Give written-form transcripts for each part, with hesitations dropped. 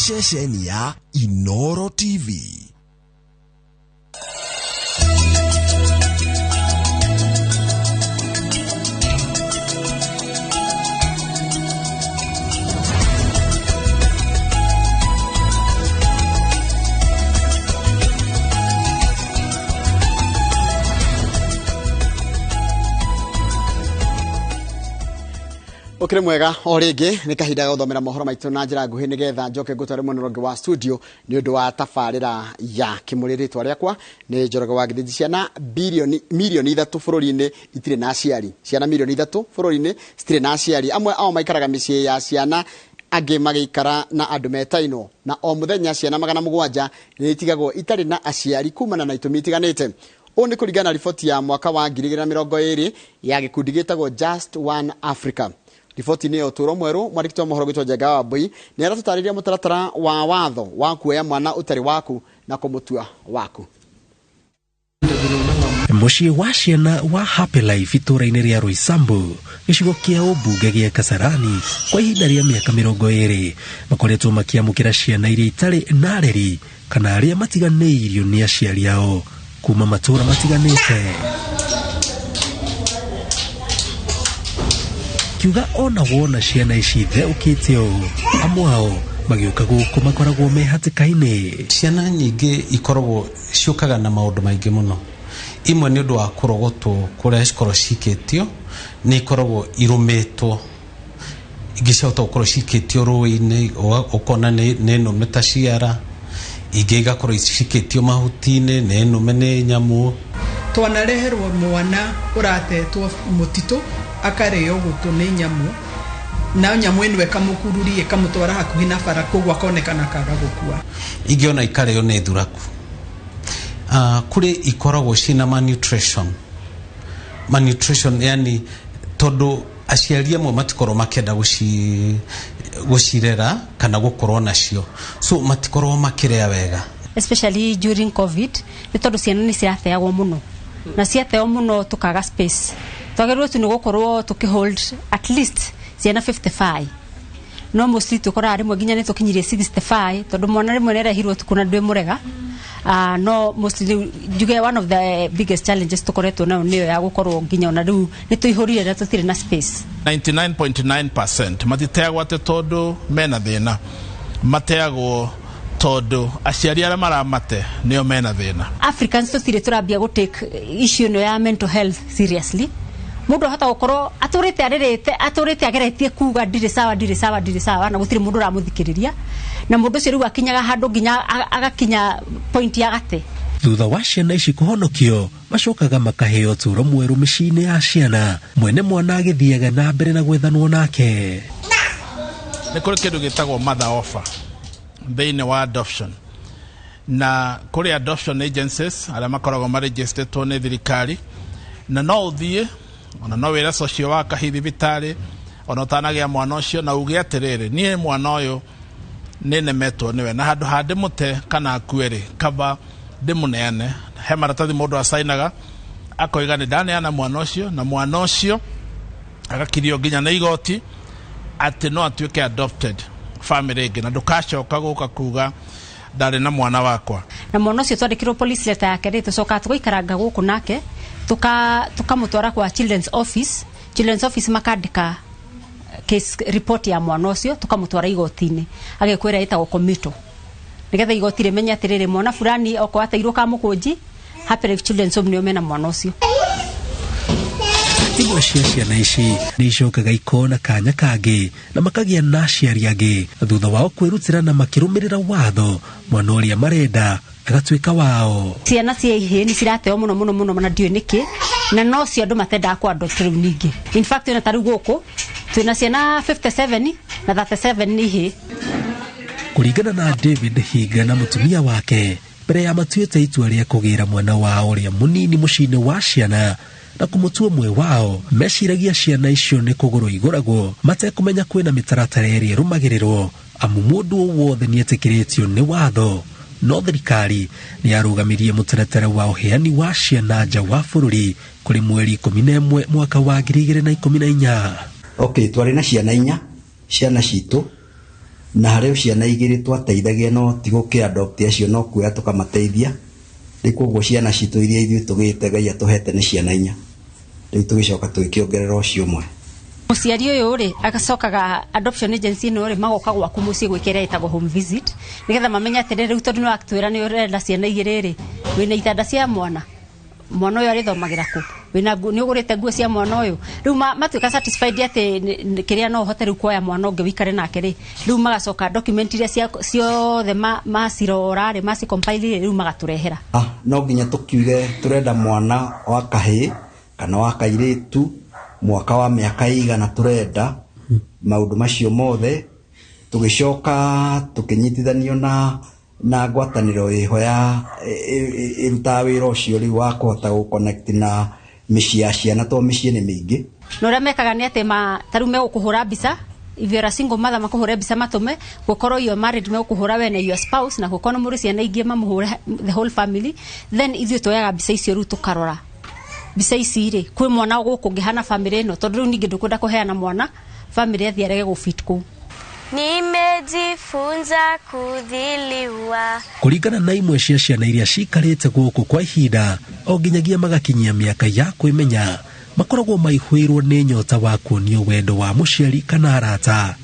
Ceceni ya Inoro TV. Ukire mwega o rĩngĩ nĩ kahinda ga gũthomera mohoro maitũ na njĩra nguhĩ nĩgetha njoke ngũtware mwena ũrĩa ũngĩ wa studio nĩ ũndũ wa tabarĩra ya kĩmũrĩ. Rĩtwa rĩakwa nĩ Njoroge wa Gĩthĩnji. Ciana bilioni 3 milioni bũrũri-inĩ itirĩ na aciari. Ciana 3 milioni bũrũri-inĩ citirĩ na aciari. Amwe ao maikaraga mĩciĩ ya ciana, angĩ magĩikara na andũ metainwo, na o mũthenya ciana 700 nĩ itigagwo itarĩ na aciari kumana na itũmi itiganĩte. Ũũ nĩ kũringana na riboti ya mwaka wa 2020 ya gĩkundi gĩtagwo Just One Africa. Riboti-inĩ ya ũtũũro mwerũ, mwandĩki wa mohoro gwĩtwo Njenga wa Mbui nĩ aratũtarĩria mũtaratara wa watho wa kuoya mwana ũtarĩ waku na kũmũtua waku. Mũciĩ wa ciana wa Happy Life itũũra-inĩ rĩa Roysambu, gĩcigo kĩa ũmbunge gĩa Kasarani, kwa ihinda rĩa mĩaka 20 makoretwo makĩamũkĩra ciana iria itarĩ na areri kana arĩa matiganĩirio nĩ aciari ao kuma matũũra matiganĩte. Kiuga ona wona ciana ici theũkĩte ũũ, amwe ao magĩũka gũkũ makoragwo me hatĩka-inĩ. Ciana nyingĩ ikoragwo ciũkaga na maũndũ maingĩ mũno. Imwe nĩ ũndũ wa kũrogotwo kũrĩa cikorwo cikĩtio, nĩ ikoragwo irũmĩtwo, ingĩ ciahota gũkorwo cikĩtio rũĩ-inĩ, ũkona nĩ nũme ta ciara, ingĩ igakorwo cikĩtio mahuti-inĩ, nĩ nũme nĩ nyamũ. Twanareherwo mwana ũratetwo mũtitũ, akarĩo gũtũ nĩ nyamũ, na nyamũ ĩno ĩkamũkururia ĩkamũtwara hakuhĩ na bara, koguo akonekana akaga gũkua. Ingĩ ona ikarĩo nĩ thuraku. Kũrĩ ikoragwo ciĩna malnutrition. Malnutrition yani tondũ aciari amwe matikorwo makĩenda gũcirera kana gũkorwo nacio, so matikorwo makĩrĩa wega. Especially during COVID, nĩ tondũ ciana nĩ cirateagwo mũno, na ciateo mũno tũkaga space. Twagĩrĩirwo tu nĩ gũkorwo tũkĩhold at least ciana 55, no mostly tũkoraga rĩmwe nginya nĩ tũkinyirie 65, tondũ mwana rĩmwe nĩ arehirwo ũtukũ na ndwĩ mũrega. No mostly rĩu njuge one of the biggest challenges tũkoretwo nayo nĩyo ya gũkorwo nginya ona rĩu nĩ tũihũrire na tũtirĩ na space. 99.9% matiteagwo atĩ tondũ mena thĩna, mateagwo tondũ aciari arĩa maramate nĩo mena thĩna. Africans tũtirĩ tũrambia gũ take issue ĩno ya mental health seriously. Mũndũ ahota gũkorwo atũrĩte arĩrĩte, atũrĩte ageretie kuga ndirĩ sawa, ndirĩ sawa, ndirĩ sawa, na gũtirĩ mũndũ ũramũthikĩrĩria, na mũndũ ũcio rĩu akinyaga handũ nginya agakinya point ya gate. Thutha wa ciana ici kũhonokio, macokaga makaheo ũtũũro mwerũ mĩciĩ-inĩ ya ciana, mwene mwana agĩthiaga na mbere na gwethanwo nake. Nĩ kũrĩ kĩndũ gĩtagwo mother offer thĩinĩ wa adoption, na kũrĩ adoption agencies arĩa makoragwo marĩgĩstĩtwo nĩ thirikari, na no ũthiĩ ona no wĩre social worker hihi thibitarĩ ona ũtanagĩa mwana ũcio, na uge atĩrĩrĩ, niĩ mwana ũyũ nĩ nemetwo nĩwe, na handũ ha ndĩmũte kana akue rĩ, kaba ndĩmũneane. He maratathi mũndũ acainaga akoiga nĩ ndaneana mwana ũcio, na mwana ũcio agakirio nginya nĩ igoti atĩ no atuĩke adopted family ĩngĩ, na ndũkacoka gũka kuga ndarĩ na mwana wakwa. Na mwana ũcio twandĩkĩrwo police letter yake rĩ, tũcokaga tũgaikaranga gũkũ nake, tukamũtwara kwa children's office. Children's office makandĩka case report ya mwana ũcio, tukamũtwara igoti-inĩ, agĩkwĩra ĩtagwo committal, nĩgetha igoti rĩmenye atĩrĩrĩ, mwana fulani okorwo ateirwo Kamũkũnji, Happy Life Children's Home nĩo mena mwana ũcio. Imwe cia ciana ici nĩ icokaga ikona kanya kangĩ na makagĩa na aciari angĩ thutha wao kwĩrutĩra na makĩrũmĩrĩra watho, mwana ũrĩa marenda agatuĩka wao. Ciana cia ihĩĩ nĩ cirateo mũno mũno mũno, na ndiũĩ nĩkĩ, na no cio andũ matendaga kũ adopt rĩu ningĩ. In fact, ona ta rĩu gũkũ twĩna ciana 57 na 37 nĩ ihĩĩ. Kũringana na David Hinga na mũtumia wake, mbere ya matuĩte itua rĩa kũgĩra mwana wao ũrĩa mũnini mũciĩ-inĩ wa ciana na kũmũtua ũmwe wao, meciragia ciana icio nĩ kũgũrwo igũragwo, matekũmenya kwĩna mĩtaratara ĩrĩa ĩrũmagĩrĩrwo, amu mũndũ o wothe nĩetĩkĩrĩtio nĩ watho. No thirikari nĩ yarũgamirie mũtaratara wa ũheani wa ciana nja wa bũrũri kũrĩ mweri 11 mwaka wa 2014. Okay, twarĩ na ciana inya, ciana citũ. Na harĩ ciana igĩrĩ twateithagia no ti gũkĩ-adopt acio no kuoya tũkamateithia. Rĩu koguo ciana citũ iria ithuĩ tũgĩte Ngai atũhete nĩ ciana inya. Rĩu tũgĩcoka tũgĩkĩongerera ũcio ũmwe. Mũciari ũyũ rĩ agacokaga adoption agency ĩno rĩ magoka gwaku mũciĩ gwĩka ĩrĩa ĩtagwo home visit, nĩgetha mamenye atĩrĩrĩ, rĩu tondũ nĩ watwĩra nĩ ũrenda ciana igĩrĩ rĩ, wĩna itanda cia mwana, mwana ũyũ arĩthomagĩra kũ, wĩna nĩ ũgũrĩte nguo cia mwana ũyũ. Rĩu matuĩka satisfied atĩ kĩrĩa no ũhote rĩu kuoya mwana ũngĩ wĩikare nake rĩ, rĩu magacoka document iria ciothe macirora rĩ, macicompile rĩ, rĩu magatũrehera. No nginya tũkiuge tũrenda mwana wa kahĩĩ kana wa kairĩtu, mwaka wa mĩaka igana tũrenda maũndũ macio mothe. Tũgĩcoka tũkĩnyitithanio na ngwatanĩro ĩho ya ĩrutaga wĩra ũcio rĩu wa kũhota gũ-connect na mĩciĩ ya ciana tondũ mĩciĩ nĩ mĩingĩ. Na ũrĩa mekaga nĩ atĩ ta rĩu megũkũhũra mbica, if you're a single mother makũhũre mbica matũme, gũkorwo you're married megũkũhũra we na your spouse, na gũkorwo nĩ mũrĩ ciana ingĩ mamũhũre the whole family. Then ithuĩ tuoyaga mbica icio, rĩu tũkarora mbica ici rĩ, kwĩ mwana gũkũ ũngĩhana family ĩno, tondũ rĩu ningĩ ndũkwenda kũheana mwana family athiĩ arege gũfit kũu. Nimejifunza kudhiliwa. Kũringana na imwe cia ciana iria cikarĩte gũkũ kwa ihinda o nginyagia magakinyia mĩaka ya kwĩmenya, makoragwo maihũirwo nĩ nyota wa kuonio wendo wa mũciari kana arata,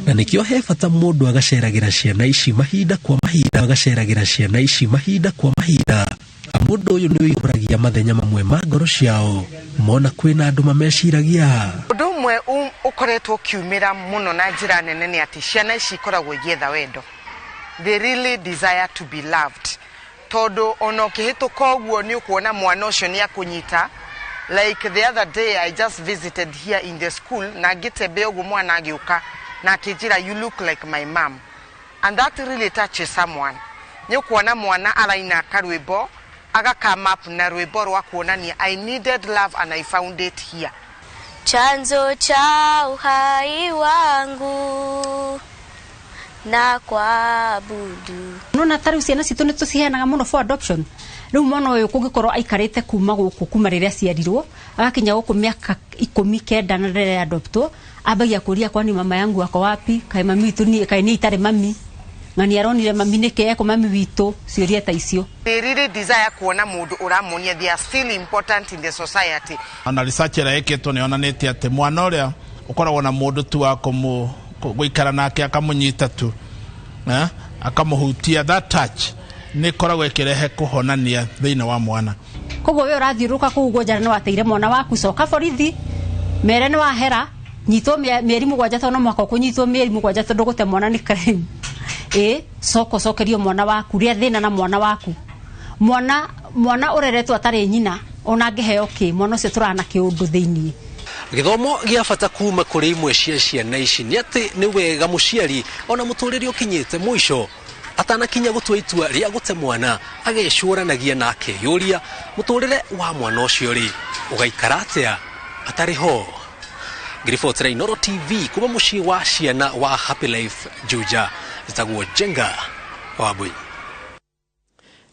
na nĩkĩo he bata mũndũ agaceragĩra ciana ici mahinda kwa mahinda, agaceragĩra ciana ici mahinda kwa mahinda. Mũndũ ũyũ nĩ ũihũragia mathenya mamwe ma ngoro ciao mona kwĩna andũ mameciragia. Ũndũ ũmwe ũkoretwo ũkiumĩra mũno na njĩra nene nĩ atĩ ciana ici ikoragwo igĩetha wendo. They really desire to be loved, tondũ ona ũkĩhĩtũka ũguo nĩ ũkuona mwana ũcio nĩ akũnyita. Like the other day I just visited here in the school na ngĩtembea ũguo, mwana agĩũka na akĩnjĩra, "You look like my mom," and that really touches someone. Nĩ ũkuona mwana araina karwĩmbo, aga come up na rwĩmbo rwa kuonania, "I needed love and I found it here." Chanzo cha uhai wangu na kuabudu. Nona ta rĩu ciana citũ nĩ tũciheanaga mũno for adoption. Rĩu mwana ũyũ kũngĩkorwo aikarĩte kuma gũkũ kuma rĩrĩa aciarirwo agakinya gũkũ mĩaka 19 na rĩrĩa adoptwo, ambagia kũria, "Kwani mama yangu ako wapi? Kaĩ mami witũ niĩ, kaĩ niĩ itarĩ mami? Ng'ani aronire mami nĩkĩ eko mami witũ?" Ciũria ta icio. They really desire kuona mũndũ ũramonia they are still important in the society. Ona research ĩrĩa ĩkĩtwo nĩ yonanĩtie atĩ mwana ũrĩa ũkoragwo na mũndũ tu wa gũikara nake, akamũnyita tu, akamũhutia, that touch nĩ ĩkoragwo ĩkĩrehe kũhonania thĩinĩ wa mwana. Koguo we ũrathiũrũrũka kũu ũguo njara nĩ wateire mwana waku, coka borithi mere nĩ wahera, nyitwo mĩeri 7, tondũ no mũhaka ũkũnyitwo mĩeri 7, tondũ gũte mwana nĩ crime. Ĩ coka ũcokerio mwana waku, rĩa thĩna na mwana waku. Mwana ũreretwo atarĩ nyina, ona angĩheo kĩ, mwana ũcio tũrana kĩũndũ thĩiniĩ. Gĩthomo gĩa bata kuma kũrĩ imwe cia ciana ici nĩ atĩ nĩ wega mũciari ona mũtũrĩre ũkinyĩte mũico atanakinya gũtua itua rĩa gũte mwana agecũranagia na akeyũria mũtũrĩre wa mwana ũcio rĩ ũgaikara atĩa atarĩ ho. Ngiribotera Inooro TV kuma mũciĩ wa ciana wa Happy Life Juja, njĩtagwo Njenga Wambui.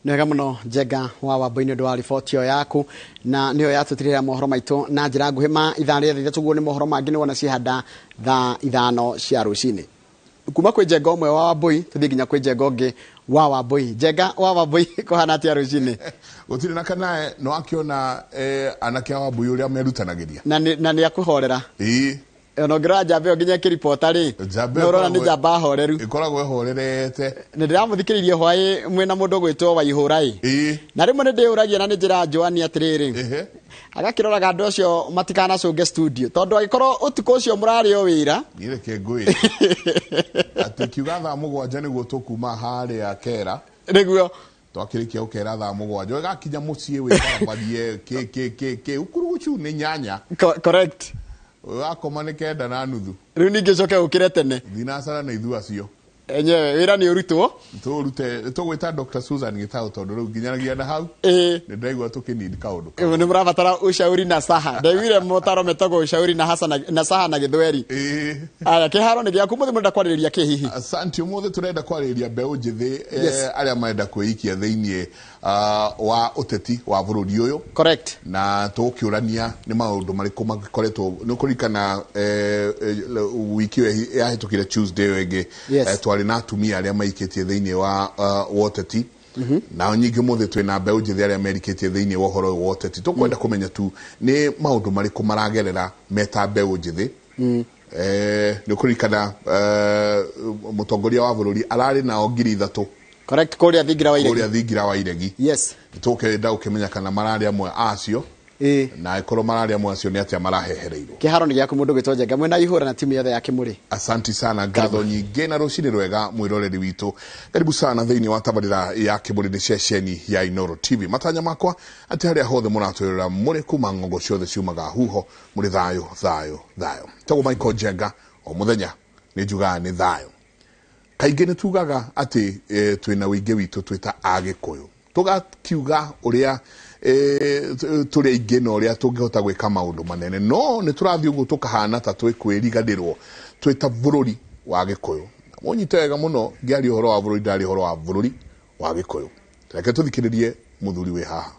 Nĩ wega mũno, Njenga wa Wambui, nĩ ũndũ wa riboti ĩyo yaku, na nĩyo yatũtirĩra mohoro maitũ na njĩra nguhĩ ma ithaa rĩa 3. Guo nĩ mohoro mangĩ nĩ wona cihanda thaa 5 cia rũcinĩ. Kuma kwĩ Njenga ũmwe wa Wambui tũthiĩ nginya kwĩ Njenga ũngĩ wa Wambui. Njenga wa Wambui, kũhana atĩa rũcinĩ? Gũtirĩ na kanae no akĩona anake a Wambui ũrĩa merutanagĩria. Na nĩ akũhorera. Ĩĩ. Ona ũngĩrora njamba ĩyo nginya ĩkĩribota rĩ, Njamba nĩ ũrona nĩ ĩkoragwo- njamba horeru. Ĩkoragwo ĩhorerete. Nĩ ndĩramũthikĩrĩirie hwaĩ mwĩna mũndũ ũgwĩtwo Waihũra ĩ, na rĩmwe nĩ ndĩyũragia na nĩ njĩra njũani atĩrĩrĩ, agakĩroraga andũ acio matikanacũnge studio, tondũ angĩkorwo ũtukũ ũcio mũrarĩ o wĩra. Niĩ reke ngwĩre atĩ kiuga thaa 7 nĩguo tũkuma harĩa kera. Nĩguo. Twakĩrĩkia gũkera thaa 7, ũgakinya mũciĩ wĩbarabarie kĩ kĩ kĩ kĩ ukurugucu nĩ 8. Correct. Ũgakoma nĩ 9:30. Rĩu ningĩ ũcoke ũkĩre tene. Thinacara na ithu acio. Enyewe wĩra nĩ ũrutwo. Tũrute tũgwĩta Dr. Susan Gitau tondũ rĩu nginyanagia na hau nĩ ndĩraigua tũkĩnid kaũndũ. Nĩ mũrabatara ushauri na saha. Ndaiguire motaro metagwo ushauri na hasa na saha na gĩthweri. Aya, kĩharo nĩ gĩaku, mũthĩ mũrenda kwarĩrĩria kĩ hihi? Asante. Ũmũthĩ tũrenda kwarĩrĩria mbeũ njĩthĩ, arĩa marenda kwĩikia thĩiniĩ wa ũteti wa bũrũri ũyũ. Correct. Na tũgũkĩũrania nĩ maũndũ marĩkũ makoretwo nĩ kũririkana wiki ĩyo yahĩtũkire Tuesday ĩyo ĩngĩ, twarĩ na atumia arĩa maikĩtie thĩiniĩ wa ũteti, nao nyingĩ ũmũthĩ twĩna mbeũ njĩthĩ arĩa merikĩtie thĩiniĩ wa ũhoro ũyũ wa ũteti. Tũkwenda kũmenya tu nĩ maũndũ marĩkũ maragerera meta mbeũ njĩthĩ. Nĩ ũkũririkana mũtongoria wa bũrũri ararĩ nao 3,000. Correct, kũrĩa thingira wa iregi. Kũrĩa thingira wa iregi. Yes. Tũkenda gũkĩmenya kana mararĩ amwe acio, na ĩkorwo mararĩ amwe acio nĩ atĩa marahehereirwo. Kĩharo nĩ gĩaku, mũndũ gwĩtwo Njenga mwena ihũra na timu yothe ya Kĩmũrĩ. Asanti sana, ngatho nyingĩ na rũcinĩ rwega mwĩroreri witũ. Karibu sana thĩinĩ wa tabarĩra ya Kĩmũrĩ, nĩ ceceni ya Inooro TV. Matanya makwa atĩ harĩa hothe mũratwĩrora mũrĩ kuma ng'ongo ciothe ciumaga huho mũrĩ thayũ thayũ thayũ. Tagwo Michael Njenga, o mũthenya nĩ njugaga nĩ thayũ. Kaingĩ nĩ tugaga atĩ twĩna wĩingĩ witũ twĩta Agĩkũyũ, tũgakiuga ũrĩa tũrĩ aingĩ na ũrĩa tũngĩhota gwĩka maũndũ manene, no nĩ tũrathiĩ ũguo tũkahana ta twĩkwĩriganĩrwo twĩ ta bũrũri wa Gĩkũyũ. Mũnyite wega mũno, ngĩaria ũhoro wa bũrũri ndaria ũhoro wa bũrũri wa Gĩkũyũ. Reke tũthikĩrĩrie mũthuri wĩ haha.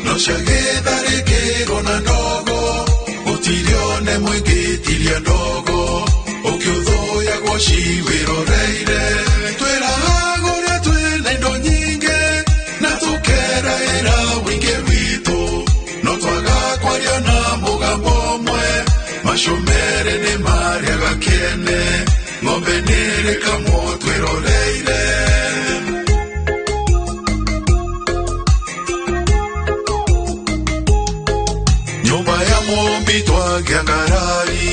Nocagĩtharĩkĩrwo na ndogo gũtirione mwĩngĩtiria ndogo ũkĩũthũyagwo ciwĩroreire twĩrahaga ũrĩa twĩna indo nyingĩ na tũkeraĩra wĩingĩ witũ no twaga kwaria na mũgambo ũmwe macũmere nĩ marĩaga kĩene ng'ombe nĩrĩkamwo twĩroreire. Nyumba ya mũmbi twagĩa ngarari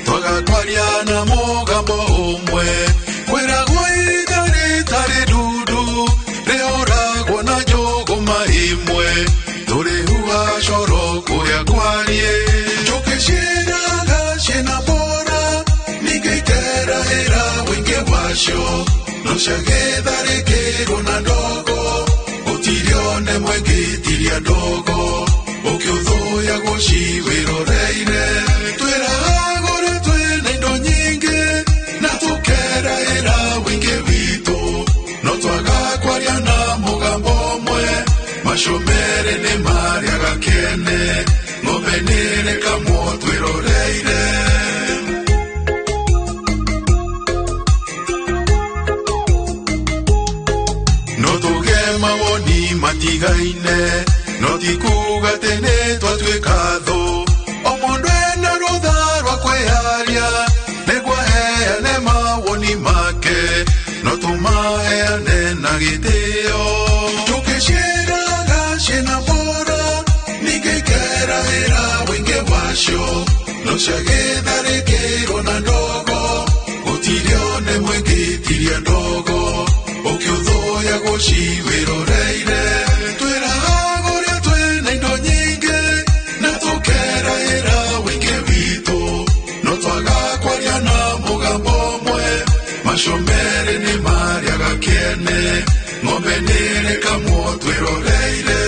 twagatwaria na mũgambo ũmwe kwĩragwo itha rĩtarĩ ndundu rĩhũragwo na njũgũma ĩmwe tũrĩhuha coro kũrĩa kwarie njũkĩ ciĩraga ciĩna mbora ningĩ ikerahĩra wĩingĩ wacio no ciagĩtharĩkĩrwo na ndogo gũtirione mwĩngĩtiria ndogo ũkĩũthũyagwo ciwĩroreire twĩrahaga ũrĩa twĩna indo nyingĩ na tũkeraĩra wĩingĩ witũ no twaga kwaria na mũgambo ũmwe macũmere nĩ marĩaga kĩene ng'ombe nĩrĩkamwo twĩroreire. No tũgĩe mawoni matigaine no ti kuga atĩ nĩ twatuĩka thũ o mũndũ ena rũtha rwa kwĩyaria nĩguo aheane mawoni make no tũmaheane na gĩtĩo. Njũkĩ ciĩraga ciĩna mbora ningĩ ikerahĩra wĩingĩ wacio no ciagĩtharĩkĩrwo na ndogo gũtirione mwĩngĩtiria ndogo ũkĩũthũyagwo ciwĩroreire twĩrahaga ũrĩa twĩna indo nyingĩ na tũkeraĩra wĩingĩ witũ no twaga kwaria na mũgambo ũmwe macũmere nĩ marĩaga kĩene ng'ombe nĩrĩkamwo twĩroreire.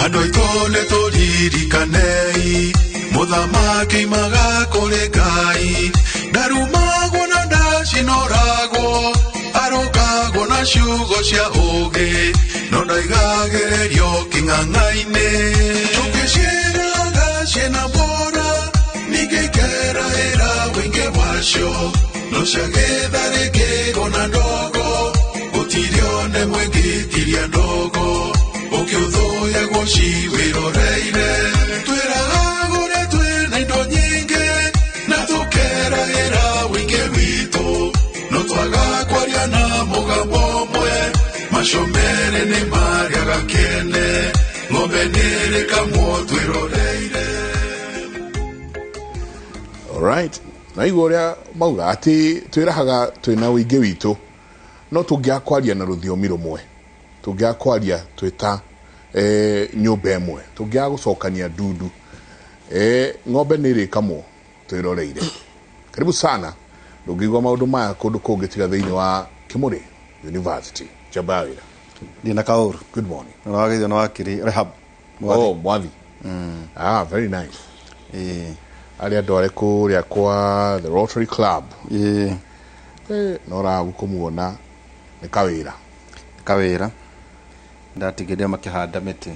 Andũ aitũ nĩ tũririkanei mũthamaki maimaga kũrĩ Ngai ndarumagwo na ndacinoragwo arũkagwo na ciugo cia ũũgĩ no ndaigagĩrĩrio kĩng'ang'a-inĩ. Njũkĩ ciĩraga ciĩna mbora ningĩ ikerahĩra wĩingĩ wacio no ciagĩtharĩkĩrwo na ndogo gũtirione mwĩngĩtiria ndogo ũkĩũthũyagwo ciwĩroreire twĩrahaga ũrĩa twĩna indo nyingĩ na tũkerahĩra wĩingĩ witũ no twaga Erĩ nĩ marĩaga kĩene, ng'ombe nĩrĩkamwo twĩroreire. Alright, na igua ũrĩa mauga atĩ twĩrahaga twĩna ũingĩ witũ, no tũngĩaga kwaria na rũthiomi rũmwe, tũngĩaga kwaria twĩ ta nyũmba ĩmwe, tũngĩaga gũcokania ndundu, ng'ombe nĩ ĩrĩkamwo twĩroreire. Karibu sana, ndũngĩigua maũndũ maya kũndũ kũngĩ tiga thĩinĩ wa Kĩmũrĩ University. Njamba ya wĩra. Ndina kaũru. Good morning. Na wageithio na wakiri Rehab. Oh, Mwathi. Ah, very nice. Arĩa andũ arĩ kũrĩa kwa the Rotary Club. No ragu kũmuona nĩ kawĩra. Kawĩra. Ndatigĩrĩra makĩhanda mĩtĩ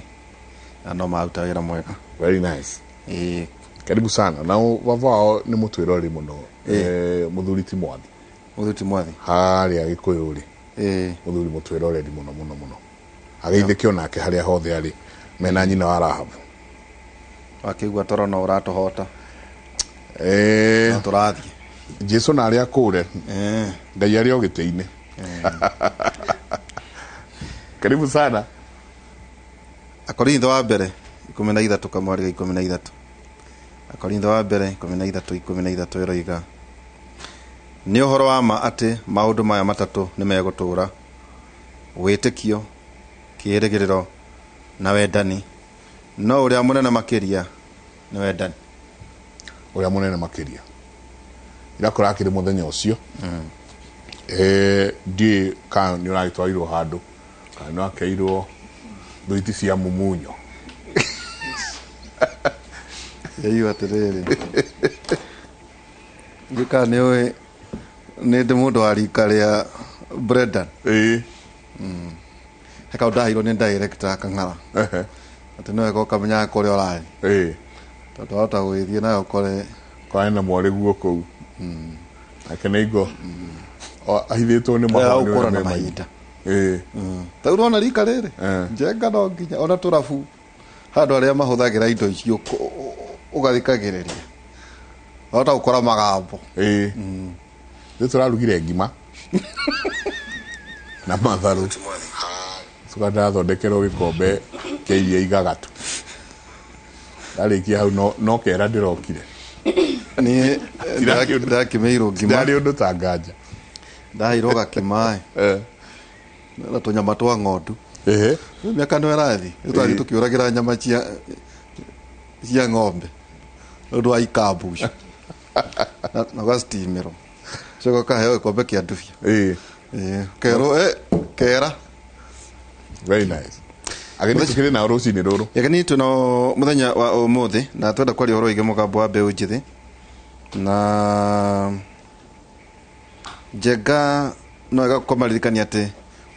na no maruta wĩra mwega. Very nice. Karibu sana. Na baba wao nĩ mũtwĩroreri mũno. Mũthuri ti Mwathi. Mũthuri ti Mwathi. Harĩa Gĩkũyũ rĩ. Mũthuri mũtwĩroreri mũno mũno mũno. Ageithĩke onake harĩa hothe arĩ mena nyina wa Rahab. Wakĩigua toro no ũratũhota. No tũrathiĩ. Jesu na arĩa akũre. Ngai arĩ o gĩtĩ-inĩ. Karibu sana. Akorintho wa mbere 13 kamwari ga 13. Akorintho wa mbere 13 13 ĩroiga, nĩ ũhoro wa ma atĩ maũndũ maya matatũ nĩ megũtũũra, wĩtĩkio, kĩĩrĩgĩrĩro na wendani, no ũrĩa mũnene makĩria nĩ wendani. Ũrĩa mũnene makĩria irakora akĩrĩ mũthenya ũcio. Ndiĩ kana nĩ ũragĩtwarirwo handũ kana nĩ wakeirwo thwiti cia mumunyo. Yaigua atĩrĩrĩ, ndiũĩ kana nĩ ũĩ nĩ ndĩ mũndũ wa rika rĩa Brendan. He kaũndũ ndaheirwo nĩ director Kang'ara atĩ nĩ wega ũkamenyaga kũrĩa ũrathiĩ, tondũ wahota gũgĩthiĩ nawe ũkore kwarĩ na mwarĩ guo kũu nake nĩ ingo ahithĩtwo nĩ mahũa nĩ ũkũra ũrĩa na me mahinda. maingĩ. Rĩu ũrona rika rĩrĩ njenga no nginya ona tũrabu handũ arĩa mahũthagĩra indo icio ũgathikagĩrĩria wahota gũkora magambo. Rĩu tũrarugire ngima na matharũ, coka ndathondekerwo gĩkombe kĩa iria igagatu, ndarĩkia hau no kera ndĩrokire. Niĩ ndakĩmĩirwo ngima. Ndarĩ ũndũ ta nganja. Ndaheirwo gakima na tũnyama twa ng'ondu. Rĩu mĩaka no ĩrathiĩ, rĩu tũrathiĩ tũkĩũragĩra nyama cia ng'ombe nĩ ũndũ wa ikambu icio na ũgacitimĩrwo, coka ũkaheo gĩkombe kĩa ndubia. Kerwo kera. Very nice. Ageni tukĩrĩ nao rũcinĩ rũrũ. Ageni twĩ nao mũthenya wa ũmũthĩ na twenda kwaria ũhoro wĩgiĩ mũgambo wa mbeũ njĩthĩ na Njenga no wega kũmaririkania atĩ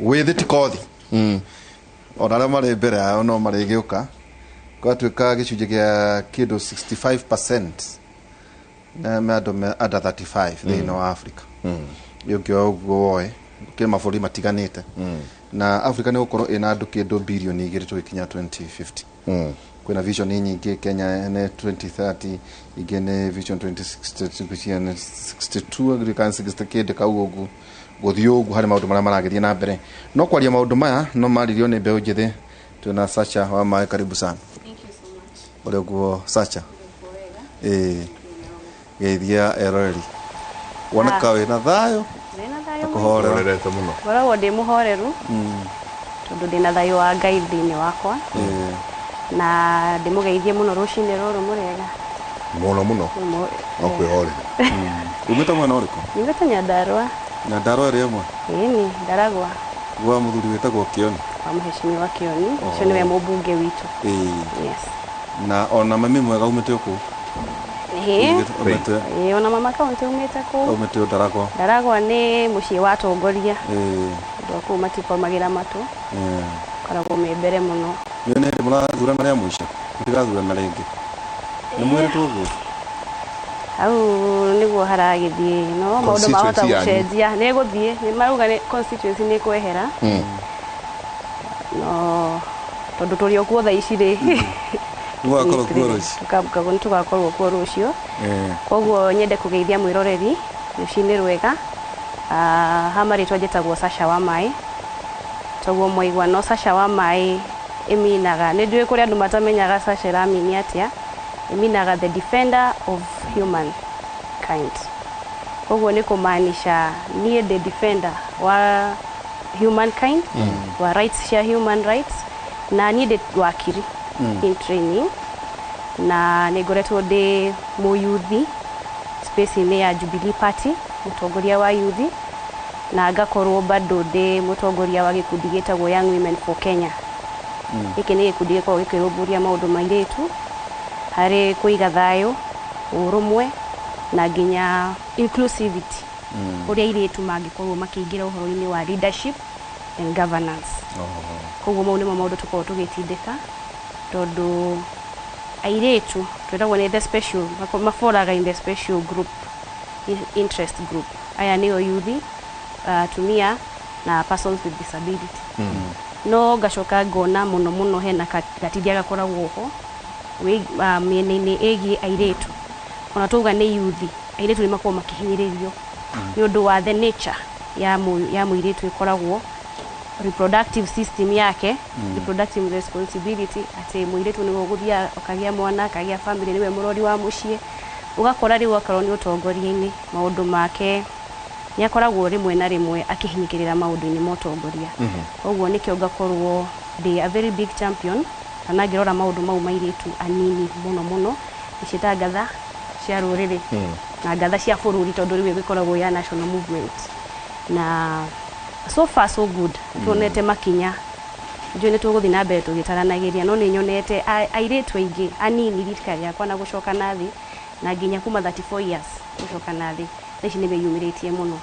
wĩthĩ ti kothi, ona arĩa marĩ mbere yao no marĩgĩũka. Gwatuĩka gĩcunjĩ kĩa kĩndũ 65% na me andũ me under 35 thĩinĩ wa Africa. Ũngĩoya ũguo woe kĩ mabũrũri matiganĩte na Africa nĩ gũkorwo ĩna andũ kĩndũ birioni 2 tũgĩkinya 2050. Kwĩna vision nyingĩ, Kenya nĩ 2030, ingĩ nĩ vision 2060, 62 kana 60 kĩndũ kau ũguo gũthiĩ ũguo harĩ maũndũ marĩa marageria na mbere. No kwaria maũndũ maya no maririo nĩ mbeũ njĩthĩ. Twĩna Sacha wa Maĩ, karibu sana. Ũrĩa ũguo Sacha, geithia eroreri woneka wĩna thayũ. Ndĩna thayũ. Kũhorera. Horerete mũno. Ngoragwo ndĩ mũhoreru tondũ ndĩna thayũ wa Ngai thĩinĩ wakwa, na ndĩmũgeithie mũno rũcinĩ rũrũ mũrega. Mũno mũno. No kwĩhorera. Umĩte mwena ũrĩkũ? Nyumĩte Nyandarũa. Nyandarũa ĩrĩa ĩmwe? Ĩni, Ndaragwa. Gwa mũthuri wĩtagwo Kĩoni. Wa mũhecimiwa Kĩoni ũcio nĩwe mũmbunge witũ. Yes. Na ona mami mwega umĩte o kũu? Ĩĩ. Umĩte Ĩĩ, ona mama kaunti umĩte kũu. Umĩte o Ndaragwa. Ndaragwa nĩ mũciĩ wa atongoria. Andũ a kũu matikomagĩra matũ, koragwo me mbere mũno. Nĩ hĩndĩ mũrathurana rĩa mũico, mũtigathurana rĩngĩ, nĩ mwĩrĩtwo ũguo? Hau nĩguo haragĩthiĩ no maũndũ mahota Constituency yanyu. gũcenjia, nĩ gũthiĩ nĩ marauga nĩ constituency nĩ kwehera, no tondũ tũrĩ o kuo thaa ici rĩ. Mũgakorwo kuo rũciũ. Nĩ tũgakorwo kuo rũciũ. Koguo nyende kũgeithia mwĩroreri rũcinĩ rwega. Ha marĩtwa njĩtagwo Sasha wa Maĩ, Toguo mwaigua no Sasha wa maĩ ĩminaga nĩ njũĩ kũrĩ andũ matamenyaga Sasha ĩramini atĩa, ĩminaga the defender of humankind. Koguo nĩ kũmaanisha niĩ ndĩ defender wa humankind, wa rights cia human rights, na niĩ ndĩ wakiri in training, na nĩ ngoretwo ndĩ mũyuthi space-inĩ ya Jubilee Party, mũtongoria wa yuthi, na ngakorwo bado ndĩ mũtongoria wa gĩkundi gĩtagwo Young Women for Kenya. Gĩkĩ nĩ gĩkundi gĩkoragwo gĩkĩrũmbũria maũndũ ma airĩtu harĩ kũiga thayũ, ũrũmwe na nginya inclusivity, ũrĩa airĩtu mangĩkorwo makĩingĩra ũhoro-inĩ wa leadership and governance. Koguo mau nĩmo maũndũ tũkoragwo tũgĩtindĩka, tondũ airĩtu twĩragwo nĩ the special maboraga in the special group, interest group. Aya nĩo yuthi, atumia na persons with disability. No ngacoka ngona mũno mũno hena gatithia gakoragwo ho mĩena-inĩ ĩgiĩ airĩtu. Ona twauga nĩ yuthi, airĩtu nĩ makoragwo makĩhinyĩrĩrio nĩ ũndũ wa the nature ya mũirĩtu ĩkoragwo reproductive system yake, reproductive responsibility, atĩ mũirĩtu nĩwe ũgũthiĩ akagĩa mwana, akagĩa family, nĩwe mũrori wa mũciĩ. Ũgakora rĩu akorwo nĩ ũtongoria-inĩ maũndũ make nĩ akoragwo rĩmwe na rĩmwe akĩhinyĩkĩrĩra maũndũ-inĩ ma ũtongoria. Koguo nĩkĩo ngakorwo ndĩ a very big champion, kana ngĩrora maũndũ mau ma airĩtu anini mũno mũno, nĩciĩta ngatha cia rũrĩrĩ na ngatha cia bũrũri, tondũ rĩu ĩgĩkoragwo ya national movement. Na so far so good, tuonete makinya, njũĩ nĩ tũgũthiĩ na mbere tũgĩtaranagĩria, no nĩ nyonete airĩtu aingĩ anini rika rĩakwa na gũcoka na thĩ, na nginya kuma 34 years gũcoka na thĩ, thaa ici nĩ meyumĩrĩtie mũno.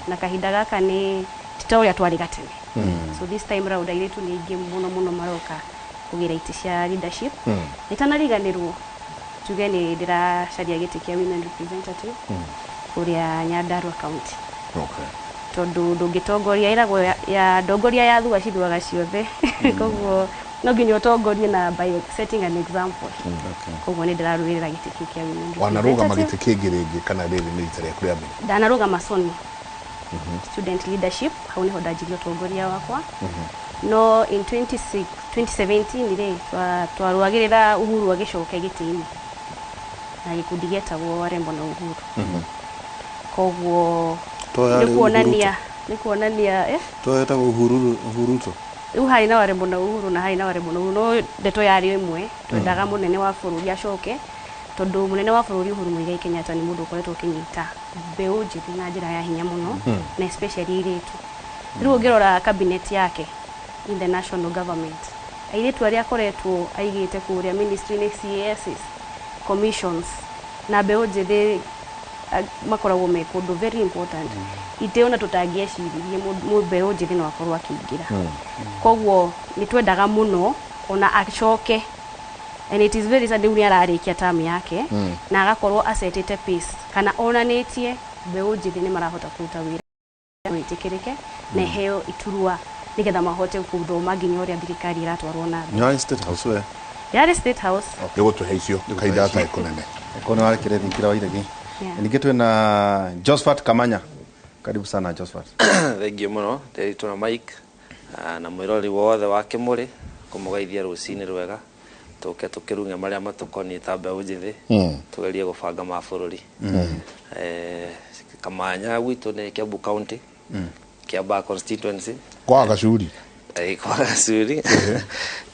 Na kahinda gaka nĩ ti ta ũrĩa twarĩ gatene. So this time round airĩtu nĩ aingĩ mũno mũno maroka kũgĩra itĩ cia leadership. Itanariganĩrwo tuge nĩ ndĩracaria gĩtĩ kĩa women representative kũrĩa Nyandarua County. Tondũ ndũngĩtongoria, ĩragwo ya ndongoria ya thua cithuaga ciothe. Koguo no nginya ũtongorie na by setting an example. Koguo nĩ ndĩrarũĩrĩra gĩtĩ kĩu kĩa women Wanarũgama representative. gĩtĩ kĩngĩ rĩngĩ kana rĩrĩ nĩ rita rĩaku rĩa mbere? Ndanarũgama Sony student leadership, hau nĩho ndanjirie ũtongoria wakwa. No in 2017 rĩ, twarũagĩrĩra Uhuru agĩcoke gĩtĩ-inĩ na gĩkundi gĩetagwo Warembo na Uhuru. Koguo To yarĩ nĩ kuonania nĩ kuonania Toyetagwo Uhuruto. Rĩu harĩ na Warembo na Uhuru na harĩ na Warembo na Uhuru, no ndeto yarĩ ĩmwe, twendaga mũnene wa bũrũri acoke, tondũ mũnene wa bũrũri Uhuru Muigai Kenyatta nĩ mũndũ ũkoretwo ũkĩnyita mbeũ njĩthĩ na njĩra ya hinya mũno, na especially airĩtu. Rĩu ũngĩrora cabinet yake in the national government, airĩtu arĩa akoretwo aigĩte kũrĩa ministry-inĩ, CASs, commissions, na mbeũ njĩthĩ makoragwo me kũndũ very important, itĩ ona tũtangĩeciririe mbeũ njĩthĩ no akorwo akĩingĩra. Koguo nĩ twendaga mũno ona acoke, and it is very sad rĩu nĩ ararĩkia term yake na agakorwo acetĩte pace kana onanĩtie mbeũ njĩthĩ nĩ marahota kũruta wĩra wĩtĩkĩrĩke na iheo iturwa nĩgetha mahote gũthoma nginya ũrĩa thirikari ĩratwarwo na mbere. Nĩ State House we. Yarĩ State House. Nĩ gũtũhe icio kahinda gatarĩ kũnene. Ko nĩ warekere thingira wa iregi. Ningĩ twĩna Josephat Kamanya. Karibu sana Josephat. Thengiũ mũno ndĩritũ na Mike na mwĩrori wothe wa Kĩmũrĩ, kũmũgeithia rũcinĩ rwega, tũke tũkĩrung'e marĩa matũkoniĩ ta mbeũ njĩthĩ, tũgerie gũbanga ma bũrũri. Kamanya gwitũ nĩ Kiambu County, Kiambaa constituency. Kwa Gacuri. Kwa Gacuri,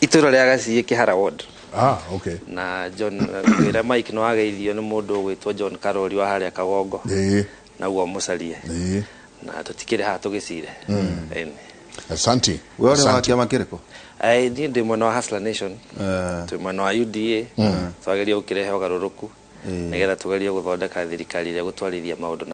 itũra rĩa Gaciĩ, Kĩhara ward. Ah, okay. Na John ngwĩra Mike nĩ wageithio nĩ mũndũ ũgwĩtwo John Karori wa harĩa Kagongo, naguo mũcarie na tũtikĩrĩ haha tũgĩcire. Ĩni. Asante. We ũrĩ wa kĩama kĩrĩkũ? Niĩ ndĩ mwena wa Hustler Nation, twĩ mwena wa UDA, twagerie gũkĩrehe ũgarũrũku nĩgetha tũgerie gũthondeka thirikari ĩrĩa gũtwarithia maũndũ.